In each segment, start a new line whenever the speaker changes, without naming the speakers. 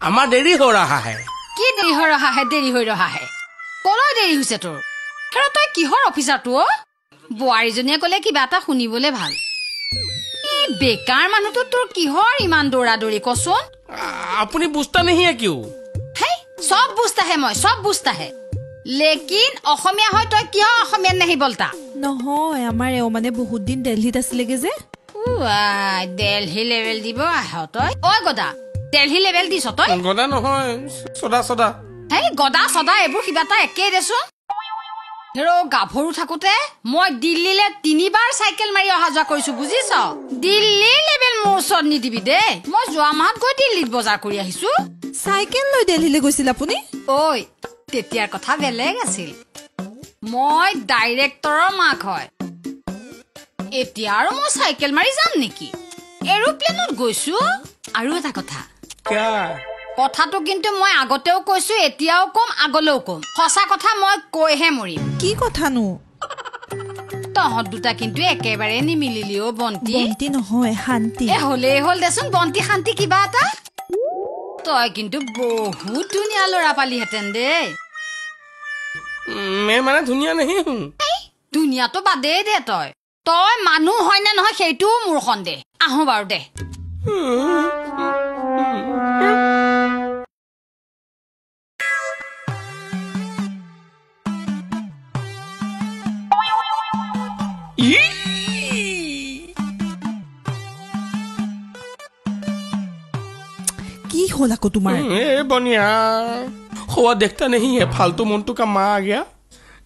আমাৰ দেৰি হৈ ৰহা হে।
কি দেৰি হৈ ৰহা হে? দেৰি হৈ ৰহা হে, কলৈ দেৰি হৈছে তোৰ? হেৰ, তই কিহৰ অফিচাৰটো অ? বোৱাৰীজনীয়ে ক'লে কিবা এটা শুনিবলৈ ভাল। এই বেকাৰ মানুহটো তোৰ কিহৰ ইমান দৌৰা দৌৰি কচোন?
আপুনি বুজতা नहीं है क्यों?
হেই, চব বুজতা হে মই, চব বুজতা হে, লেকিন অসমীয়া হয় তই কিয় অসমীয়াত নাহি বলতা?
নহয়, আমাৰ এওঁ মানে বহুত দিন দেলহিত আছিলেগে যে।
উৱাই, দেলহি লেভেল দিব আহ তই। ঐ গদা, দেলহি লেভেল দিছ তই?
গদা নহয়, চদা চদা।
হেই গদা চদা এইবোৰ কিবা এটা একেই দেচোন। হেৰ, গাভৰু থাকোতে মই দিল্লীলে 3বাৰ চাইকেল মাৰি অহা যোৱা কৰিছো বুজিছ? দিল্লীৰ লেভেল মোৰ ওচৰত নিদিবি দেই। মই যোৱা মাহত গৈ দিল্লীত বজাৰ কৰি আহিছো।
চাইকেল লৈ দেলহিলৈ গৈছিল আপুনি?
ঐ, তেতিয়াৰ কথা বেলেগ আছিল, মই ডাইৰেক্টৰৰ মাক হয়। এতিয়া আৰু মই চাইকেল মাৰি যাম নেকি? এৰোপ্লেনত গৈছো। আৰু এটা কথা,
क्या?
কথাটো কিন্তু মই আগতেও কৈছো, এতিয়াও কম, আগলৈও কম। সঁচা কথা মই কৈহে মৰিম।
কি কথানো?
তহঁত দুটা কিন্তু একেবাৰে নিমিলিলি অ বন্তি।
বন্তি নহয়, শান্তি।
এ হ'লেই হ'ল দেচোন, বন্তি শান্তি কিবা এটা। তই কিন্তু বহুত ধুনীয়া ল'ৰা পালিহেঁতেন দেই।
मैं মানে ধুনীয়া नहीं हूँ।
ধুনীয়াটো বাদেই দে, তই তই মানুহ হয় নে নহয় সেইটোও মোৰ সন্দেহ। আহো বাৰু দে।
কি হ'ল আকৌ তোমাৰ?
ए बनिया, हुआ देखता नहीं है, फालतू मोन्टू का माँ आ गया,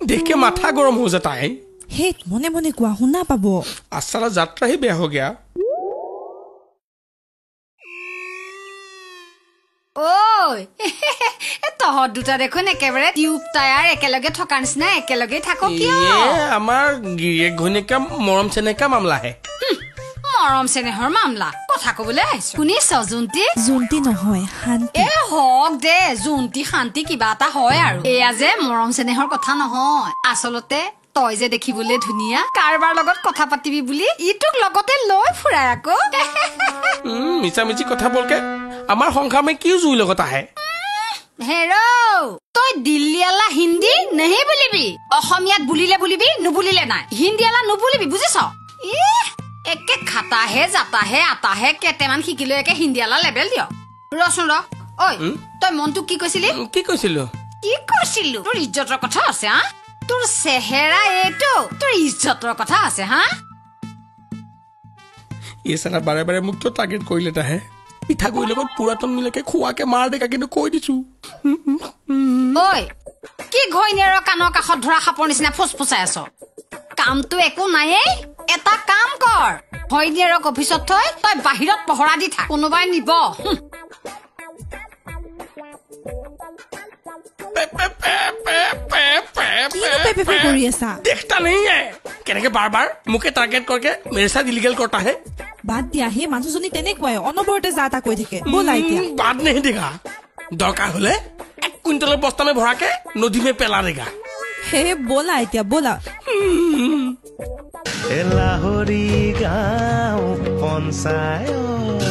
देख के माथा गरम हो जाता है।
সেই মনে মনে কোৱা, শুনা পাব।
आज सारा यात्रा ही बेया हो गया।
ঐ, তহঁত দুটা দেখোন একেবাৰে টিউব টায়াৰ একেলগে থকাৰ নিচিনা একেলগে থাক কিয়?
ये हमार गिरियक घोने का मरम सेने का मामला है।
মৰম চেনেহৰ মামলা কথা কবলৈ আহিছো। শুনিছ জোনটি?
জোনটি নহয়, শান্তি।
এ হওক দে, জোনটি শান্তি কিবা এটা হয় আৰু। এয়া যে মৰম চেনেহৰ কথা নহয়, আচলতে তই যে দেখিবলৈ ধুনীয়া, কাৰোবাৰ লগত কথা পাতিবি বুলি ইটোক লগতে লৈ ফুৰাই আকৌ।
मिसा मिची কথা बोल के हमार সংসাৰ में क्यों জুই लगता है?
হেৰ, তই দিল্লীয়ালা হিন্দী নেহি বুলিবি। অসমীয়াত বুলিলে বুলিবি, নুবুলিলে নাই। হিন্দীয়ালা নুবুলিবি বুজিছ? ইহ, একে খাতাহে যাতাহে আতাহে কেইটামান শিকিলৈ একে হিন্দীয়ালা লেবেল দিয়। ৰচোন ৰ। ঐ, তই মনটোক কি কৈছিলি?
কি কৈছিলো?
কি কৈছিলো? তোৰ ইজ্জতৰ কথা আছে হা? তোৰ চেহেৰা এইটো, তোৰ ইজ্জতৰ কথা আছে হা?
ये साला बारे बारे মোক কিয় টাৰ্গেট কৰি लेता है? পিঠাগুড়িৰ লগত পুৰাতন মিলাকে খোৱাকে মাৰ দেকা কিন্তু কৈ দিছো।
ঐ, কি ঘৈণীয়েৰৰ কাণৰ কাষত ধৰা সাপৰ নিচিনা ফুচফুচাই আছ? কামটো একো নায়েই। এটা কাম কৰ, ঘৈণীয়েৰক অফিচত থৈ তই বাহিৰত পহৰা দি থাক, কোনোবাই নিব। হুম।
Pay, pay, pay, pay, pay, pay,
কিনো পে পে পে কৰি আছা?
देखता नहीं है কেনেকে বাৰ বাৰ মোকে টাৰ্গেট करके मेरे साथ इलीगल करता है।
বাদ দিয়া, সেই মানুহজনী তেনেকুৱাই, অনবৰতে যা তা কৈ থাকে। ব'লা এতিয়া।
बात नहीं देगा, দৰকাৰ হলে 1 কুইণ্টলৰ বস্তা में भरा के नदी में পেলা देगा।
হে ব'লা এতিয়া, ব'লা।
লাহৰি গাঁও পঞ্চায়ত